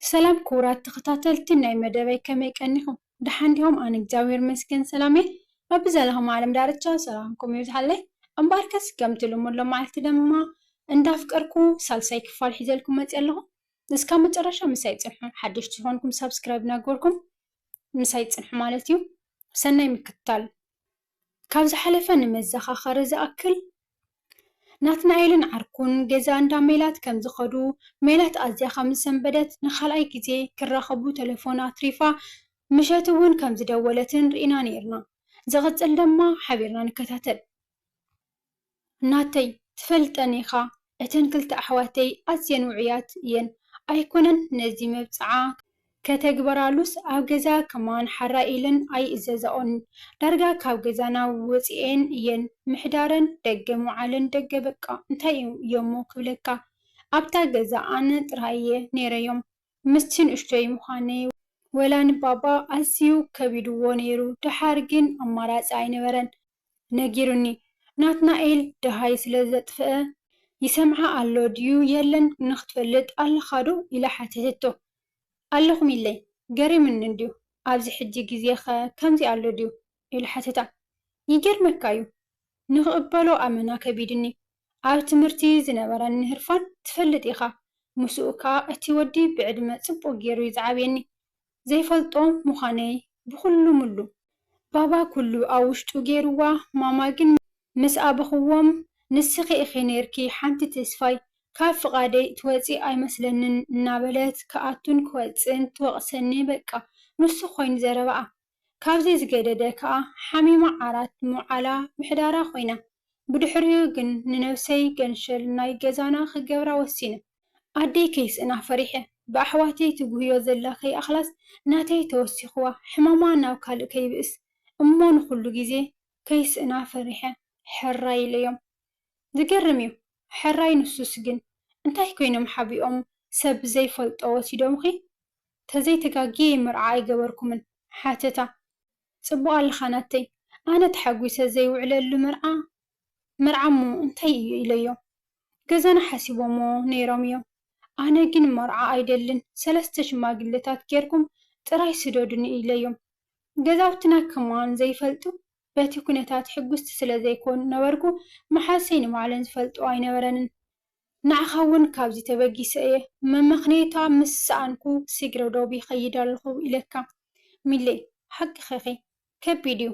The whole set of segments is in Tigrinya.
ሰላም ክቡራት ተኸታተልቲ ናይ መደበይ፣ ከመይ ቀኒኹም? ደሓን ዲኹም? ኣነ እግዚኣብሔር ይመስገን ሰላም እየ። ኣብ ዘለኹም ዓለም ዳርቻ ሰላምኩም ይብዝሓለይ። እምበኣርከስ ከምቲ ልሙድ ሎማዓልቲ ድማ እንዳፍቀርኩ ሳልሳይ ክፋል ሒዘልኩም መፅየ ኣለኹ። እስካብ መጨረሻ ምሳይ ፅንሑ። ሓደሽቲ ዝኾንኩም ሳብስክራይብ እናገበርኩም ምሳይ ፅንሑ ማለት እዩ። ሰናይ ምክትታል። ካብ ዝሓለፈ ንመዘኻኸሪ ዝኣክል፣ ናትናኤልን ዓርኩን ገዛ እንዳ ሜላት ከም ዝኸዱ፣ ሜላት ኣዝያ ከም ዝሰንበደት፣ ንኻልኣይ ግዜ ክራኸቡ ተለፎን ኣትሪፋ፣ ምሸት እውን ከም ዝደወለትን ርኢና ነይርና። ዝቕጽል ድማ ሓቢርና ንከታተል። ናተይ፣ ትፈልጠን ኢኻ፣ እተን ክልተ ኣሕዋተይ ኣዝየን ውዑያት እየን። ኣይኮነን ነዚ መብጽዓ ከተግበራሉስ ኣብ ገዛ ከማን ሓራይ ኢለን ኣይእዘዛኦን። ዳርጋ ካብ ገዛና ወጺኤን እየን። ምሕዳረን ደገ ምውዓለን ደገ በቃ እንታይ እዩ'ሞ ክብለካ። ኣብታ ገዛ ኣነ ጥራይ እየ ነይረዮም። ምስቲ ንእሽቶይ ምዃነይ ወላ ንባባ ኣዝዩ ከቢድዎ ነይሩ። ደሓር ግን ኣማራጺ ኣይነበረን። ነጊሩኒ። ናትናኤል ደሃይ ስለ ዘጥፍአ፣ ይሰምዓ ኣሎ ድዩ የለን ንኽትፈልጥ ኣለኻ ዶ? ኢላ ሓተተቶ። ኣለኹ ሚለይ፣ ገሪሙኒ እንድዩ። ኣብዚ ሕጂ ግዜኸ ከምዚ ኣሎ ድዩ? ኢሉ ሓተታ። ይገርመካ እዩ፣ ንኽቕበሎ ኣመና ከቢድኒ። ኣብ ትምህርቲ ዝነበረኒ ህርፋን ትፈልጥ ኢኻ። ምስኡ ከኣ እቲ ወዲ ብዕድመ ጽቡቕ ገይሩ እዩ ዝዓብየኒ። ዘይፈልጦ ምዃነይ ብኹሉ ምሉ። ባባ ኩሉ ኣብ ውሽጡ ገይርዋ፣ ማማ ግን ምስ ኣበኽዎም፣ ንስኺ ኢኺ ነይርኪ ሓንቲ ተስፋይ፣ ካብ ፍቓደይ ትወጺ ኣይመስለንን እናበለት ክኣቱን ክወጽእን ትወቕሰኒ። በቃ ንሱ ኮይኑ ዘረባኣ። ካብዚ ዝገደደ ከኣ ሓሚማ ዓራት ምውዓላ ምሕዳራ ኮይና። ብድሕሪኡ ግን ንነብሰይ ገንሸል ናይ ገዛና ክገብራ ወሲነ። ኣደይ ከይስእና ፈሪሐ። ብኣሕዋተይ ትጉህዮ ዘላ ከይኣኽላስ ናተይ ተወሲኽዋ፣ ሕማማ ናብ ካልእ ከይብእስ እሞ ንኹሉ ግዜ ከይስእና ፈሪሐ ሕራይ ኢለዮም። ዝገርም እዩ፣ ሕራይ ንሱስ ግን እንታይ ኮይኖም ሓቢኦም ሰብ ብዘይፈልጦ ወሲዶምኺ? ተዘይተጋግየ መርዓ ኣይገበርኩምን። ሓተታ። ጽቡቕ ኣለኻ ናተይ። ኣነ ተሓጒሰ ዘይውዕለሉ መርዓ፣ መርዓ እሞ እንታይ እዩ ኢለዮ። ገዛና ሓሲቦሞ ነይሮም እዮም። ኣነ ግን መርዓ ኣይደልን፣ ሰለስተ ሽማግለታት ጌርኩም ጥራይ ስደዱኒ ኢለዮም። ገዛውትና ከማን ዘይፈልጡ፣ በቲ ኩነታት ሕጉስቲ ስለ ዘይኮን ነበርኩ፣ መሓዝተይ ንባዕለን ዝፈልጥኦ ኣይነበረንን። ንዓኻ እውን ካብዚ ተበጊሰ እየ። መመኽነይታ ምስ ሰኣንኩ ሲግረዶብ ይኸይድ ኣለኹ ኢለካ። ሚለይ፣ ሓቅኺ ኢኺ። ከቢድ እዩ።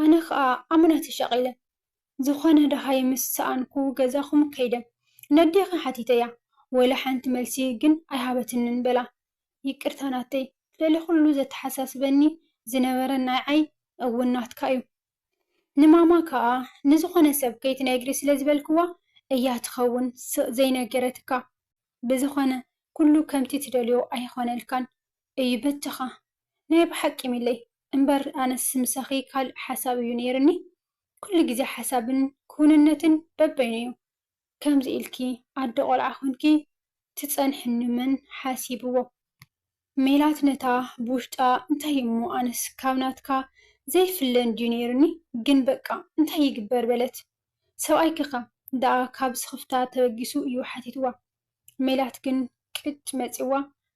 ኣነ ኸኣ ኣመና ተሻቒለ። ዝኾነ ደሃይ ምስ ሰኣንኩ ገዛኹም ከይደ ነዴኺ ሓቲተያ። ወላ ሓንቲ መልሲ ግን ኣይሃበትንን በላ። ይቅርታ ናተይ፣ ልዕሊ ኩሉ ዘተሓሳስበኒ ዝነበረ ንዓይ እውን ናትካ እዩ። ንማማ ከኣ ንዝኾነ ሰብ ከይትነግሪ ስለ ዝበልክዋ እያ ትኸውን ስቕ ዘይነገረትካ። ብዝኾነ ኩሉ ከምቲ ትደልዮ ኣይኾነልካን እዩ በጃኻ። ናይ ብሓቂ ሚለይ፣ እምበር ኣነስ ምሳኺ ካልእ ሓሳብ እዩ ነይርኒ። ኩሉ ግዜ ሓሳብን ክውንነትን በበይኑ እዩ። ከምዚ ኢልኪ ኣደ ቆልዓ ኮንኪ ትጸንሕኒ መን ሓሲብዎ? ሜላት ነታ ብውሽጣ እንታይ እሞ ኣነስ ካብ ናትካ ዘይፍለ እንድዩ ነይሩኒ፣ ግን በቃ እንታይ ይግበር በለት። ሰብኣይኪ ከ ደኣ ካብ ስኽፍታ ተበጊሱ እዩ ሓቲትዋ። ሜላት ግን ቅጭ መጺዋ፣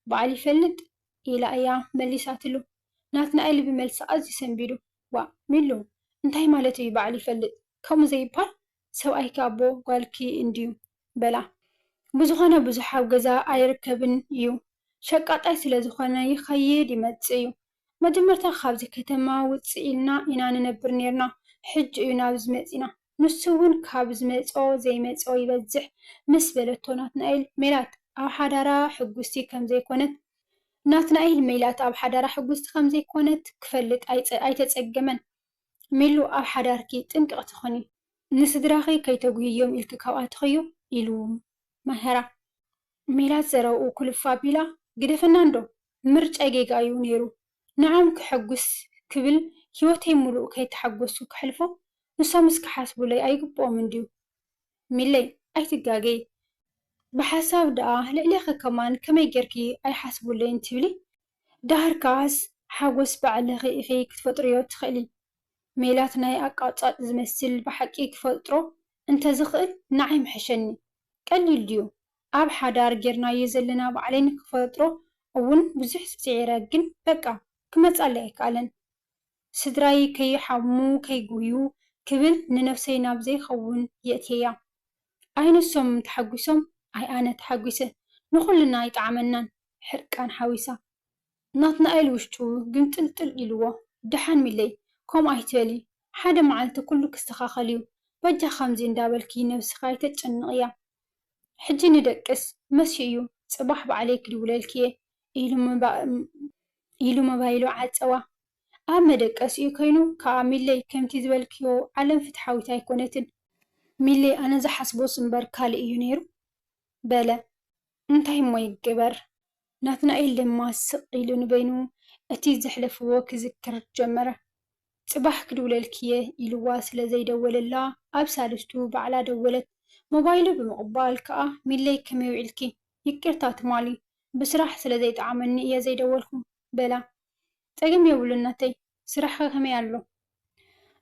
በዓል ይፈልጥ ኢላ እያ መሊሳትሉ። ናትናኤል ብመልሲ ኣዝዩ ሰንቢዱ። ዋእ ሚሉ፣ እንታይ ማለት እዩ በዓል ይፈልጥ? ከምኡ ዘይባል፣ ሰብኣይኪ ኣቦ ጓልኪ እንድዩ በላ። ብዝኾነ ብዙሕ ኣብ ገዛ ኣይርከብን እዩ፣ ሸቃጣይ ስለ ዝኾነ ይኸይድ ይመጽእ እዩ። መጀመርታ ካብዚ ከተማ ውጽእ ኢልና ኢና ንነብር ኔርና፣ ሕጂ እዩ ናብዚ መጺና። ንሱ እውን ካብ ዝመጾ ዘይመጾ ይበዝሕ ምስ በለቶ ናትናኤል፣ ሜላት ኣብ ሓዳራ ሕጉስቲ ከም ዘይኮነት፣ ናትናኤል ሜላት ኣብ ሓዳራ ሕጉስቲ ከም ዘይኮነት ክፈልጥ ኣይጸ-፣ ኣይተጸገመን። ሚሉ ኣብ ሓዳርኪ ጥንቅቕቲ ኩኒ፣ ንስድራኺ ከይተጉህዮም ኢልኪ ካብኣ ትኽዩ ኢሉ መሀራ። ሜላት ዘረብኡ ኩልፍ ኣቢላ፣ ግደፈና እንዶ፣ ምርጫይ ጌጋ እዩ ነይሩ። ንዖም ከሐጉስ ክብል ህይወተይ ሙሉእ ከይተሓጎስኩ ከሕልፎ፣ ንሶምስ ክሓስቡለይ ኣይግብኦምን ድዩ? ሚለይ ኣይትጋገዪ። ብሓሳብ ደኣ ልዕሌኺ ከማን ከመይ ጌርኪ ኣይሓስቡለይን ትብሊ? ደሃር ከኣስ ሓጎስ ባዕልኺ ኢኺ ክትፈጥርዮ ትኽእሊ። ሜላት ናይ ኣቃጻጭ ዝመስል ብሓቂ ክፈጥሮ እንተዝኽእል ንዓይ ምሐሸኒ። ቀሊል ድዩ? ኣብ ሓዳር ጌርናዮ ዘለና ባዕለይ ንክፈጥሮ እውን ብዙሕ ስዒረ፣ ግን በቃ ክመጻለይ ኣይከኣለን። ስድራይ ከይሓሙ ከይጉህዩ ክብል ንነፍሰይ ናብ ዘይኸውን የእትየያ። ኣይ ንሶም ተሓጒሶም ኣይ ኣነ ተሓጒሰ፣ ንኹልና ኣይጠዓመናን። ሕርቃን ሓዊሳ። ናትናኤል ውሽጡ ግምጥልጥል ኢልዎ፣ ደሓን ሚለይ፣ ከምኡ ኣይትበሊ፣ ሓደ መዓልቲ ኩሉ ክስተኻኸል እዩ። በጃ ከምዚ እንዳበልኪ ነብስኺ ኣይተጨንቕያ። ሕጂ ንደቅስ፣ መሲኡ እዩ፣ ጽባሕ ባዕለይ ክድውለልኪ እየ ኢሉ ሞባይሉ ዓጸዋ። ኣብ መደቀሲኡ ኮይኑ ከኣ፣ ሚለይ፣ ከምቲ ዝበልክዮ ዓለም ፍትሓዊት ኣይኮነትን። ሚለይ፣ ኣነ ዝሓስቦስ እምበር ካልእ እዩ ነይሩ በለ። እንታይ እሞ ይገበር? ናትናኤል ድማ ስቕ ኢሉ ንበይኑ እቲ ዘሕለፍዎ ክዝክር ጀመረ። ጽባሕ ክድውለልኪ'የ ኢልዋ ስለ ዘይደወለላ፣ ኣብ ሳልስቱ ባዕላ ደወለት። ሞባይሉ ብምቕባል ከኣ፣ ሚለይ፣ ከመይ ውዒልኪ? ይቅርታ ትማሊ ብስራሕ ስለ ዘይጠዓመኒ እየ ዘይደወልኩ በላ። ጸገም የብሉን ናተይ፣ ስራሕኸ ከመይ ኣሎ?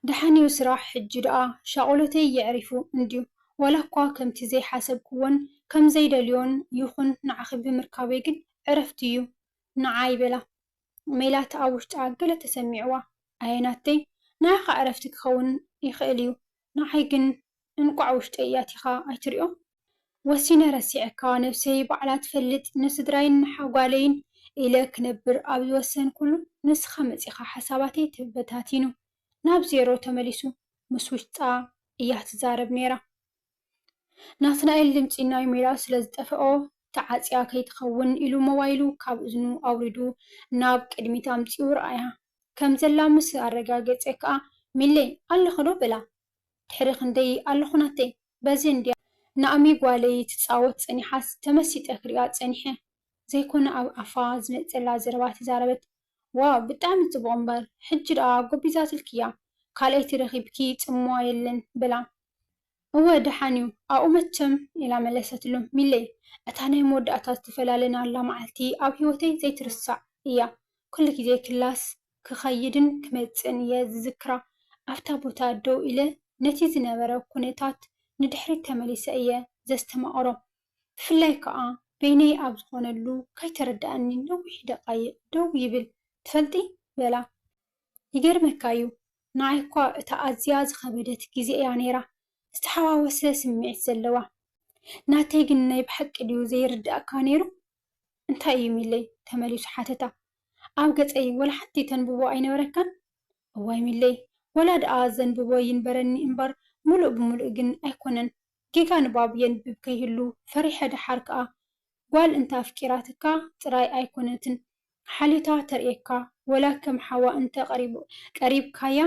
ደሓን'ዩ ስራሕ፣ ሕጂ ደኣ ሻቕሎተይ የዕሪፉ እንድዩ። ዋላ እኳ ከምቲ ዘይሓሰብክዎን ከም ዘይደልዮን ይኹን፣ ንዓኺ ብምርካበይ ግን ዕረፍቲ'ዩ ንዓይ በላ። ሜላት ኣብ ውሽጣ ገለ ተሰሚዕዋ። ኣየ ናተይ፣ ንዓኻ ዕረፍቲ ክኸውን ይኽእል እዩ፣ ንዓይ ግን እንቋዕ ውሽጠይ ኣቲኻ ኣይትሪኦ? ወሲነ ረሲዐካ፣ ነብሰይ ባዕላ ትፈልጥ፣ ንስድራይን ንሓጓለይን ኢለ ክነብር ኣብ ዝወሰንኩሉ፣ ንስኻ መጺኻ ሓሳባተይ ተበታቲኑ፣ ናብ ዜሮ ተመሊሱ። ምስ ውሽጣ እያ ትዛረብ ነይራ። ናትናኤል ድምጺ ናይ ሜላት ስለ ዝጠፍኦ፣ ተዓጽያ ከይትኸውን ኢሉ ሞባይሉ ካብ እዝኑ ኣውሪዱ ናብ ቅድሚት ኣምጺኡ ረኣያ። ከም ዘላ ምስ ኣረጋገጸ ከኣ፣ ሚለይ፣ ኣለኺ ዶ? በላ። ድሕሪ ክንደይ ኣለኹ ናተይ? በዚ እንድያ ንኣሚ ጓለይ ትጻወት ጸኒሓስ ተመሲጠ ክሪኣ ጸኒሐ። ዘይኮነ ኣብ ኣፋ ዝመጸላ ዘረባ ተዛረበት። ዋው፣ ብጣዕሚ ጽቡቕ እምበር፣ ሕጂ ደኣ ጎቢዛትልኪ'ያ፣ ካልኣይቲ ረኺብኪ ጽምዋ የለን በላ። እወ ደሓን እዩ፣ ኣብኡ መቸም ኢላ መለሰትሉ። ሚለይ፣ እታ ናይ መወዳእታ ዝተፈላለናላ መዓልቲ ኣብ ህይወተይ ዘይትርሳዕ እያ። ኩሉ ግዜ ክላስ ክኸይድን ክመጽእን እየ ዝዝክራ። ኣብታ ቦታ ደው ኢለ ነቲ ዝነበረ ኩነታት ንድሕሪት ተመሊሰ እየ ዘስተማቕሮ። ብፍላይ ከኣ በይነይ ኣብ ዝኾነሉ ከይተረድኣኒ ነዊሕ ደቓይቕ ደው ይብል ትፈልጢ? በላ። ይገርመካ እዩ፣ ንዓይ እኳ እታ ኣዝያ ዝኸበደት ግዜ እያ ነይራ፣ ዝተሓዋወሰ ስምዒት ዘለዋ። ናተይ ግን ናይ ብሓቂ ድዩ ዘይርድኣካ ነይሩ? እንታይ እዩ ሚለይ? ተመሊሱ ሓተታ። ኣብ ገጸይ ወላ ሓንቲ ተንብቦ ኣይነበረካን? እዋይ ሚለይ፣ ወላ ደኣ ዘንብቦ ይንበረኒ እምበር፣ ምሉእ ብምሉእ ግን ኣይኮነን። ጌጋ ንባብ የንብብ ከይህሉ ፈሪሐ፣ ደሓር ከኣ ጓል እንተ ኣፍቂራትካ ጥራይ ኣይኮነትን ሓልዮታ ተርእየካ፣ ወላ ከም ሓዋ እንተ ቀሪቡ-፣ ቀሪብካያ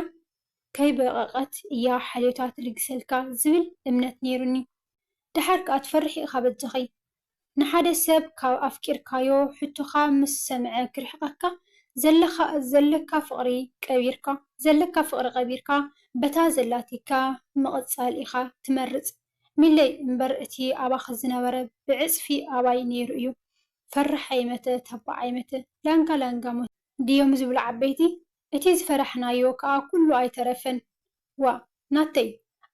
ከይበቐቐት እያ ሓልዮታ ትልግሰልካ ዝብል እምነት ነይሩኒ። ደሓር ከኣ ትፈርሒ ኢኻ በጃኺ። ንሓደ ሰብ ካብ ኣፍቂርካዮ ሕቶኻ ምስ ሰምዐ ክርሕቐካ፣ ዘለኻ፣ ዘለካ ፍቕሪ ቀቢርካ፣ ዘለካ ፍቕሪ ቀቢርካ በታ ዘላቲካ ምቕጻል ኢኻ ትመርጽ። ሚለይ እምበር እቲ ኣባኺ ዝነበረ ብዕጽፊ ኣባይ ነይሩ እዩ። ፈራሕ ኣይመተ፣ ተባዕ ኣይመተ፣ ላንጋ ላንጋ ሞት ድዮም ዝብሉ ዓበይቲ? እቲ ዝፈራሕናዮ ከኣ ኩሉ ኣይተረፈን። ዋእ ናተይ፣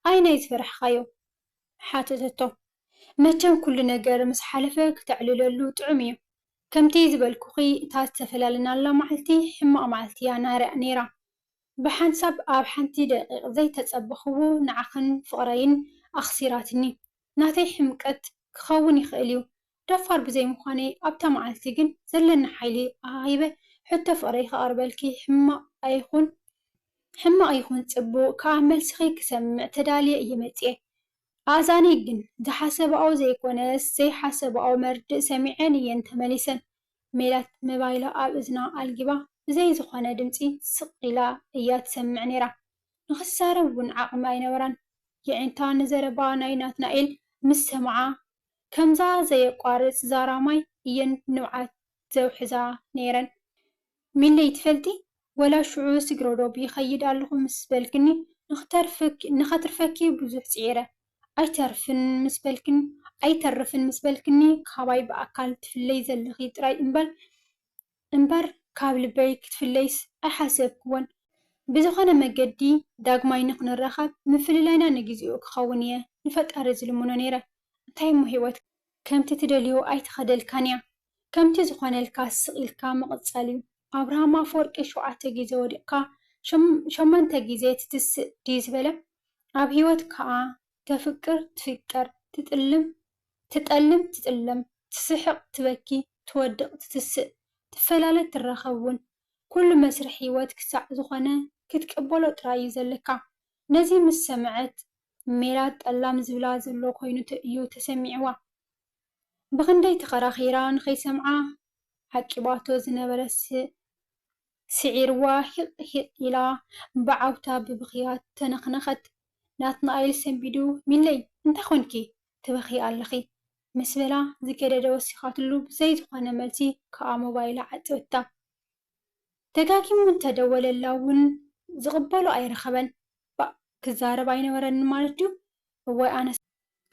ኣየናይ ዝፈራሕኻዮ? ሓተተቶ። መቸም ኩሉ ነገር ምስ ሓለፈ ክተዕልለሉ ጥዑም እዩ። ከምቲ ዝበልኩኺ እታ ዝተፈላለናላ መዓልቲ ሕማቕ መዓልቲ እያ ናረ-፣ ነይራ። ብሓንሳብ ኣብ ሓንቲ ደቒቕ ዘይተጸበኽዎ ንዓኽን ፍቕረይን ኣኽሲራትኒ። ናተይ ሕምቀት ክኸውን ይኽእል እዩ፣ ደፋር ብዘይምዃነይ ኣብታ መዓልቲ ግን ዘለኒ ሓይሊ ኣኻኺበ ሕቶ ፍቕረይ ከቕርበልኪ ሕማቕ ኣይኹን ሕማቕ ይኹን ጽቡቕ ከኣ መልስኺ ክሰምዕ ተዳልየ እየ መጽየ። ኣእዛነይ ግን ዝሓሰባኦ ዘይኮነስ ዘይሓሰባኦ መርድእ ሰሚዐን እየን ተመሊሰን። ሜላት ሞባይላ ኣብ እዝና ኣልጊባ ብዘይ ዝኾነ ድምጺ ስቕ ኢላ እያ ትሰምዕ ነይራ። ንኽትዛረብ እውን ዓቕሚ ኣይነበራን። የዒንታ ንዘረባ ናይ ናትናኤል ምስ ሰምዓ፣ ከምዛ ዘየቋርጽ ዛራ ማይ እየን ንብዓት ዘውሕዛ ነይረን። ሚለይ ትፈልጢ፣ ወላ ሽዑ ስግረዶብ ይኸይድ ኣለኹ ምስ በልክኒ፣ ንኽተርፍክ-፣ ንኸትርፈኪ ብዙሕ ጽዒረ። ኣይተርፍን ምስ በልክኒ፣ ኣይተርፍን ምስ በልክኒ፣ ካባይ ብኣካል ትፍለይ ዘለኺ ጥራይ እምበር፣ እምበር ካብ ልበይ ክትፍለይስ ኣይሓሰብክዎን። ብዝኾነ መገዲ ዳግማይ ንኽንራኸብ፣ ምፍልላይና ንግዜኡ ክኸውን እየ ንፈጣሪ ዝልምኖ ነይረ። እንታይ እሞ ህይወት ከምቲ ትደልዮ ኣይትኸደልካን እያ። ከምቲ ዝኾነልካ ስቕ ኢልካ ምቕጻል እዩ። ኣብርሃም ኣፈወርቂ ሸውዓተ ግዜ ወዲቕካ ሸም- ሸሞንተ ግዜ ትትስእ ድዩ ዝበለ? ኣብ ህይወት ከኣ ተፍቅር ትፍቀር፣ ትጥልም ትጠልም ትጥለም፣ ትስሕቕ ትበኪ፣ ትወድቕ ትትስእ፣ ትፈላለ ትራኸብ እውን። ኩሉ መስርሕ ህይወት ክሳዕ ዝኾነ ክትቅበሎ ጥራይ እዩ ዘለካ። ነዚ ምስ ሰምዐት ሜላት ጠላም ዝብላ ዘሎ ኮይኑ ተ- እዩ ተሰሚዕዋ። ብኽንደይ ተኸራኺራ ንኸይሰምዓ ዓቂባቶ ዝነበረ ስ- ስዒርዋ ሂቕ ሂቕ ኢላ ብዓውታ ብብኽያት ተነኽነኸት። ናትናኤል ሰንቢዱ፣ ሚለይ እንታይ ኾንኪ ትበኽዪ ኣለኺ? ምስ በላ ዝገደደ ወሲኻትሉ ብዘይዝኾነ መልሲ ከኣ ሞባይላ ዓጸወታ። ደጋጊሙ እንተደወለላ እውን ዝቕበሎ ኣይረኸበን። ባእ ክዛረብ ኣይነበረኒ ማለት ድዩ? እዋይ ኣነስ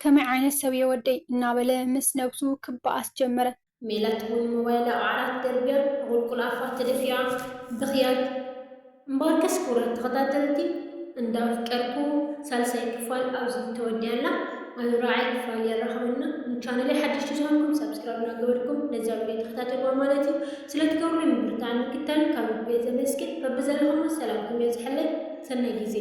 ከመይ ዓይነት ሰብ እየ ወደይ እናበለ ምስ ነብሱ ክበኣስ ጀመረ። ሜላት እውን ሞባይላ ኣብ ዓራት ደርብያ ንቑልቁል ኣፋ ተደፊኣ ብኽያት። እምበኣርከስ ክቡራት ተኸታተልቲ እንዳ ኣፍቀርኩ ሳልሳይ ክፋል ኣብዚ ተወዲኣ ኣላ። ኣብ ራብዓይ ክፋል የራኽበና። ንቻነለይ ሓደሽቲ ዝኾንኩም ሳብስክራይብ እናገበርኩም ነዛ ቪድዮ ተኸታተልዋ ማለት እዩ። ስለትገብሩለይ ምብርታዕን ምክታልን ካብ ልቢ እየ ዘመስግን። በብዘለኹሞ ሰላምኩም የብዝሓለይ። ሰናይ ግዜ።